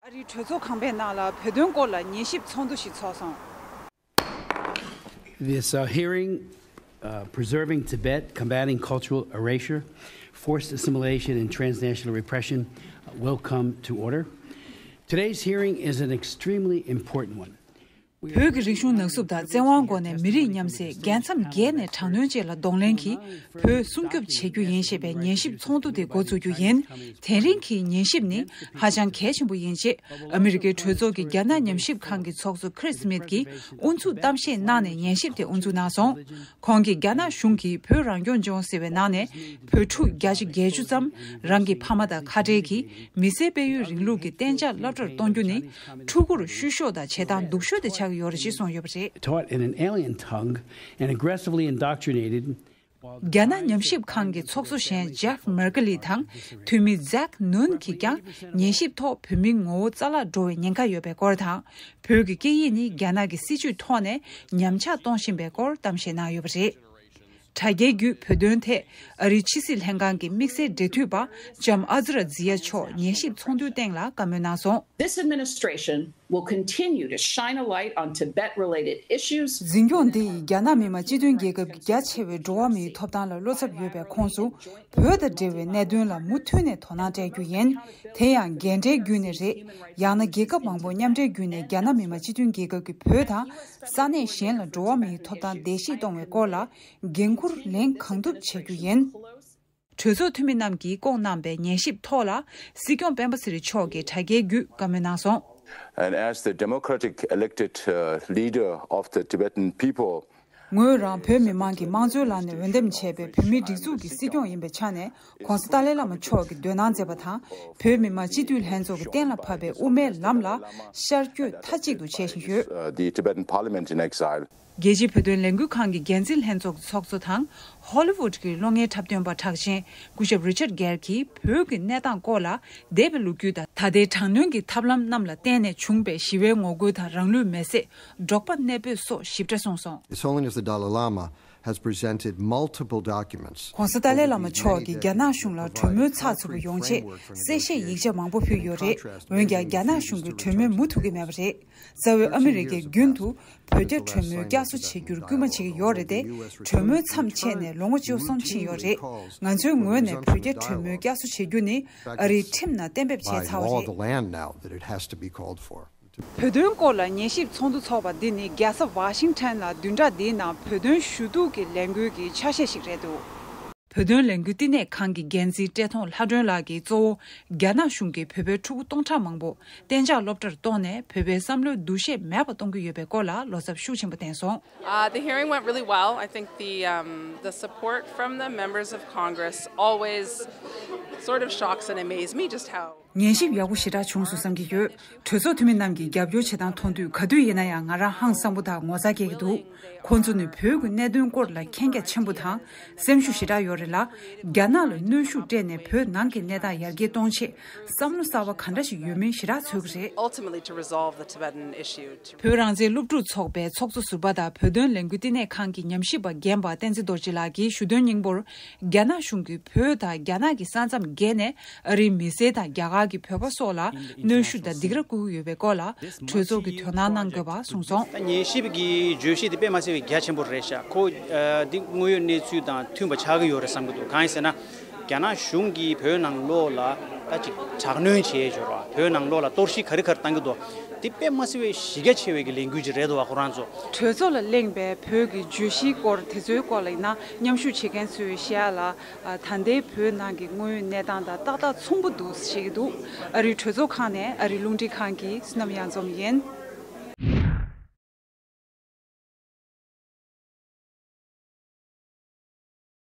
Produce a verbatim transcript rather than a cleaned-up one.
ཨ་རིའི་གྲོས་ཚོགས་ཁང་པའི་ནང་ལ་བོད་དོན་སྐོར་ལ་ཉན་ཞིབ་ཚོགས་འདུ་ཞིག་ཚོགས་སོང་། This uh, hearing, uh, Preserving Tibet, Combating Cultural Erasure, Forced Assimilation, and Transnational Repression, uh, will come to order. Today's hearing is an extremely important one. བོད་ཀྱི་རིག་གཞུང་ནག་གསུབ་དང་བཙན་དབང་སྒོ་ནས་མི་རིགས་མཉམ་བསྲེས་རྒྱལ་མཚམས་བརྒལ་ནས་དྲག་གནོན་བཅས་ལ་གདོང་ལེན་གྱིས་བོད་སྲུང་སྐྱོབ་བྱེད་རྒྱུ་ཡིན་ཞེས་པའི་ཉན་ཞིབ་ཚོགས་འདུ་དེ་འགོ་འཛུགས་རྒྱུ་ཡིན། དེ་རིང་གི་ཉན་ཞིབ་ནི་ཧ་ཅང་གལ་ཆེན་པོ་ཡིན་ཅེས་ཨ་མི་རི་ཀའི་གྲོས་ཚོགས་ཀྱི་རྒྱ་ནག་ཉམས་ཞིབ་ཁང་གི་ཚོགས་གཙོ་ཁྲིས་སྨིད་ཀྱིས་དབུ་འཛུགས་གཏམ་བཤད་གནང་ནས་ཉན་ཞིབ་དེ་དབུ་འཛུགས་གནང་སོང་། ཁོང་གིས་རྒྱ་ནག་གཞུང་གིས་བོད་རང་སྐྱོང་ལྗོངས་ཟེར་བའི་ནང་ནས་བོད་ཕྲུག་བརྒྱ་ཆ་བརྒྱད་ཅུ་ཙམ་རང་གི་ཕ་མ་དང་ཁ་བྲལ་གྱིས་མི་སེར་སྤེལ་ཡུལ་རིང་ལུགས་ཀྱི་གཏན་འཇགས་སློབ་གྲྭར་གཏོང་རྒྱུ་ནི་ཕྲུ་གུར་བཤུ་གཞོག་དང་བྱེད་སྟངས་སྡུག་ཤོས་དེ་ཆགས་ཀྱི་ཡོད་རེད་ཅེས་གསུངས་ཡོད་པ་རེད། Taught in an alien tongue and aggressively indoctrinated. རྒྱ་ནག་ཉམས་ཞིབ་ཁང་གི་ཚོགས་གཙོ་གཞན་ཇེབ་མར་ཀ་ལི་དང་འཐུས་མི་ཛེག་ནུན་གྱིས་ཀྱང་ཉན་ཞིབ་ཐོག་བོད་མིའི་ངོ་བོ་རྩ་བརླག་འགྲོ་བའི་ཉེན་ཁ་ཡོད་པའི་སྐོར་དང་། བོད་ཀྱི་སྐད་ཡིག་ནི་རྒྱ་ནག་གི་སྲིད་བྱུས་ཐོག་ནས་ཉམས་ཆག་གཏོང་བཞིན་པའི་སྐོར་གཏམ་བཤད་གནང་ཡོད་པ་རེད། དྲ་རྒྱའི་བརྒྱུད་བོད་དོན་ཐད་ཨ་རིའི་ཕྱི་སྲིད་ལྷན་ཁང་གི་དམིགས་བསལ་འབྲེལ་མཐུད་པ་ལྕམ་ཨ་ཛི་ར་ཛི་ཡ་མཆོག་ཉན་ཞིབ་ཚོགས་འདུའི་སྟེང་ལ་བཀའ་མོལ་གནང་སོང་། This administration will continue to shine a light on Tibet-related issues. འཛིན་སྐྱོང་འདི་ཡིས་རྒྱ་ནག་མི་དམངས་སྤྱི་མཐུན་རྒྱལ་ཁབ་ཀྱི་རྒྱ་ཆེ་བའི་འགྲོ་བ་མིའི་ཐོབ་ཐང་ལ་བློ་འཚབ་ཡོད་པའི་ཁོངས་སུ་བོད་དང་འབྲེལ་བའི་གནད་དོན་ལ་མུ་མཐུད་ནས་དོ་སྣང་སྤྲད་རྒྱུ་ཡིན། དེ་ཡང་འགན་འཁྲིའི་བརྒྱུད་ནས་རེད། ཡང་ན་རྒྱལ་ཁབ་མང་པོ་མཉམ་འབྲེལ་བརྒྱུད་ནས་རྒྱ་ནག་མི་དམངས་སྤྱི་མཐུན་རྒྱལ་ཁབ་ཀྱི་བོད་དང་ས་གནས་གཞན་ལ་འགྲོ་བ་མིའི་ཐོབ་ཐང་བརྡལ་བཤིག་གཏོང་བའི་སྐོར་ལ་འགན་འཁུར་ལེན་གང་ཐུབ་བྱེད་རྒྱུ་ཡིན། གྲོས་ཚོགས་འཐུས་མི་རྣམས་ཀྱིས་བསྐོངས་གནང་པའི་ཉན་ཞིབ་ཐོག་ལ་སྲིད་སྐྱོང་སྤེན་པ་ཚེ་རིང་མཆོག་གིས་དྲ་རྒྱའི་བརྒྱུད་བཀའ་མོལ་གནང་སོང་། And as the democratic elected uh, leader of the Tibetan people, ངོས་རང་བོད་མི་མང་གི་དམངས་གཙོའི་ལམ་ནས་འོས་འདེམས་བྱས་པའི་བོད་མིའི་སྒྲིག་འཛུགས་ཀྱི་སྲིད་སྐྱོང་ཡིན་པའི་ཆ་ནས་༧གོང་ས་ཏཱ་ལའི་བླ་མ་མཆོག་གི་འདོད་སྣང་མཛད་པ་དང་བོད་མི་མང་སྤྱི་འཐུས་ལྷན་ཚོགས་ཀྱིས་གཏན་ལ་ཕབ་པའི་དབུ་མའི་ལམ་ལ་ཤར་བསྐྱོད་མཐའ་གཅིག་ཏུ་བྱེད་བཞིན་ཡོད། Uh, the Tibetan Parliament in exile. རྒྱལ་སྤྱིའི་བོད་དོན་ལས་འགུལ་ཁང་གི་འགན་འཛིན་ལྷན་ཚོགས་ཀྱི་ཚོགས་གཙོ་དང་། ཧོ་ལི་ཝུད་ཀྱི་གློག་བརྙན་འཁྲབ་སྟོན་པ་གྲགས་ཅན་སྐུ་ཞབས་རི་ཆར་གྷེར་གྱིས་བོད་ཀྱི་གནས་སྟངས་སྐོར་ལ་འདས་པའི་ལོ་རྒྱུས་དང་ད་ལྟའི་དྲག་གནོན་གྱི་ཐབས་ལམ་རྣམས་ལ་བརྟེན་ནས་བྱུང་པའི་ཞི་བའི་ངོ་རྒོལ་དང་རང་ལུས་མེར་སྲེག་འབྲོག་པ་གནས་སྤོས་སོགས་ཞིབ་ཕྲ་གསུངས་སོང་། His Holiness the Dalai Lama has presented multiple documents. ༧གོང་ས་ཏཱ་ལའི་བླ་མ་མཆོག་གིས་རྒྱ་ནག་གཞུང་ལ་གྲོས་མོལ་ཚགས་ཚུད་པོ་ཡོང་ཆེད་གསལ་བཤད་ཡིག་ཆ་མང་པོ་ཕུལ་ཡོད་རེད། འོན་ཀྱང་རྒྱ་ནག་གཞུང་གིས་གྲོས་མོལ་མུ་མཐུད་ཀྱི་མེད་པ་རེད། རྩ་བའི་ཨ་མི་རི་ཀས་རྒྱུན་དུ་བོད་རྒྱ་གྲོས་མོལ་བསྐྱར་གསོ་བྱེད་རྒྱུར་སྐུལ་མ་བྱེད་ཀྱི་ཡོད་རེད་དེ། གྲོས་མོལ་མཚམས་ཆད་ནས་ལོ་ངོ་བཅུ་གསུམ་ཕྱིན་ཡོད་རེད། ང་ཚོའི་ངོས་ནས་བོད་རྒྱ་གྲོས་མོལ་བསྐྱར་གསོ་བྱེད་རྒྱུ་ནི་ཨ་རིའི་ཁྲིམས་ནང་གཏན་འབེབས་བྱས་ཚར་བ་རེད། བོད་དོན་སྐོར་ལ་ཉན་ཞིབ་ཚོགས་འདུ་ཚོགས་པ་འདི་ནི་རྒྱལ་ས་ཝ་ཤིང་ཊོན་ལ་བདུན་ཕྲག་འདིའི་ནང་བོད་དོན་ཞུ་གཏུག་གི་ལས་འགུལ་གྱི་ཆ་ཤས་ཤིག་རེད་འདུག་བོད་དོན་ལས་འགུལ་བསྟི་གནས་ཁང་གི་འགན་འཛིན་བཀྲས་མཐོང་ལྷ་སྒྲོན་ལགས་ཀྱིས་གཙོ་བོ་རྒྱ་ནག་གཞུང་གིས་བོད་པའི་ཕྲུ་གུ་སྟོང་ཕྲག་མང་པོ་གཏན་འཇགས་སློབ་གྲྭར་གཏོང་ནས་བོད་པའི་བསམ་བློའི་འདུ་ཤེས་མེད་པ་གཏོང་གི་ཡོད་པའི་སྐོར་ལ་བློ་འཚབ་ཤུགས་ཆེན་པོ་བསྟན་སོང་། Uh, the hearing went really well. I think the, um, the support from the members of Congress always sort of shocks and amazes me just how ཉན་ཞིབ་ཡག་པོ་ཞེ་དྲག་བྱུང་སོང་བསམ་གྱི་ཡོད། གྲོས་ཚོགས་འཐུས་མི་རྣམས་ཀྱིས་རྒྱབ་སྐྱོར་བྱེད་སྟངས་མཐོང་དུས་ག་དུས་ཡིན་ན་ཡང་ང་རང་ཧང་སངས་པོ་དང་ངོ་ཚ་སྐྱེ་གི་འདུག་ཁོང་ཚོ་ནི་བོད་ཀྱི་གནད་དོན་སྐོར་ལ་མཁྱེན་རྒྱ་ཆེན་པོ་དང་སེམས་ཤུགས་ཞེ་དྲག་ཡོད་རེད་ལ། རྒྱ་ནག་ལ་གནོན་ཤུགས་སྤྲད་ནས་བོད་ནང་གི་གནས་སྟངས་ཡར་རྒྱས་གཏོང་ཆེད་བསམ་བློ་གསར་པ་ག་འདྲ་ཞིག་ཡོད་མིན་ཞེ་དྲག་འཚོལ་གྱི་རེད། Ultimately to resolve the Tibetan issue. བོད་རང་བཙན་སློབ་ཕྲུག་ཚོགས་པའི་ཚོགས་གཙོ་ཟུར་པ་དང་བོད་དོན་ལས་འགུལ་བསྟི་གནས་ཁང་གི་ཉམས་ཞིབ་པ་རྒན་པ་བསྟན་འཛིན་རྡོ་རྗེ་ལགས་ཀྱིས་ཞུ་དོན་སྙིང་པོར། རྒྱ་ནག་གཞུང་གིས་བོད་དང་རྒྱ་ནག་གི་ས་མཚམས་བརྒལ་ནས་ཨ་རིའི་མི་སེར་དང་རྒྱ་གར་གྱི་བོད་པ་སོགས་ལ་གནོན་ཤུགས་དང་སྡིགས་ར་བསྐུལ་གྱི་ཡོད་པའི་སྐོར་ལ་གྲོས་ཚོགས་ཀྱིས་དོ་སྣང་གནང་དགོས་པ་གསུངས་སོང་། ད་ཉན་ཞིབ་ཀྱི་བརྗོད་གཞི་དེ་དཔེ་མ་སྲིད་པའི་རྒྱ་ཆེན་པོ་རེད་ཤག་ཁོ་ཨ་འདི་དངོས་ཡོད་གནས་ཚུལ་དང་མཐུན་པ་ཆགས་ཀྱི་ཡོད་རེད་བསམ་གྱི་འདུག་གང་ཡིན་ཟེར་ན། རྒྱ་ནག་གཞུང་གིས་བོད་ནང་ལོགས་ལ་ད་ཅིག་དྲག་གནོན་བྱས་ཡོད་རེད་བ། བོད་ནང་ལོགས་ལ་གཏོར་བཤིག་ག་རེ་ག་རེ་བཏང་གི་འདུག་འདི་དཔེ་མ་སྲིད་པའི་གཞི་རྒྱ་ཆེ་བའི་གི་ལས་འགུལ་ཅིག་རེད་འདུག་བ་ཁོ་རང་ཚོ། གྲོས་ཚོགས་ལ་གླེང་པའི་བོད་ཀྱི་བརྗོད་གཞིའི་སྐོར་དེ་ཚོའི་སྐོར་ལ་ཡིན་ན་མཉམ་ཞུགས་བྱེད་མཁན་ཚོས་བཤད་ཡ་ལ། ད་ལྟའི་བོད་ནང་གི་དངོས་ཡོད་གནས་སྟངས་དང་ཏག་ཏག་མཚུངས་པོ་འདུག་བཤད་ཀྱི་འདུག་ཨ་རིའི་གྲོས་ཚོགས་ཁང་ནས་ཨ་རིའི་རླུང་འཕྲིན་ཁང་གི་བསོད་ནམས་གཡང་འཛོམས་ཡིན།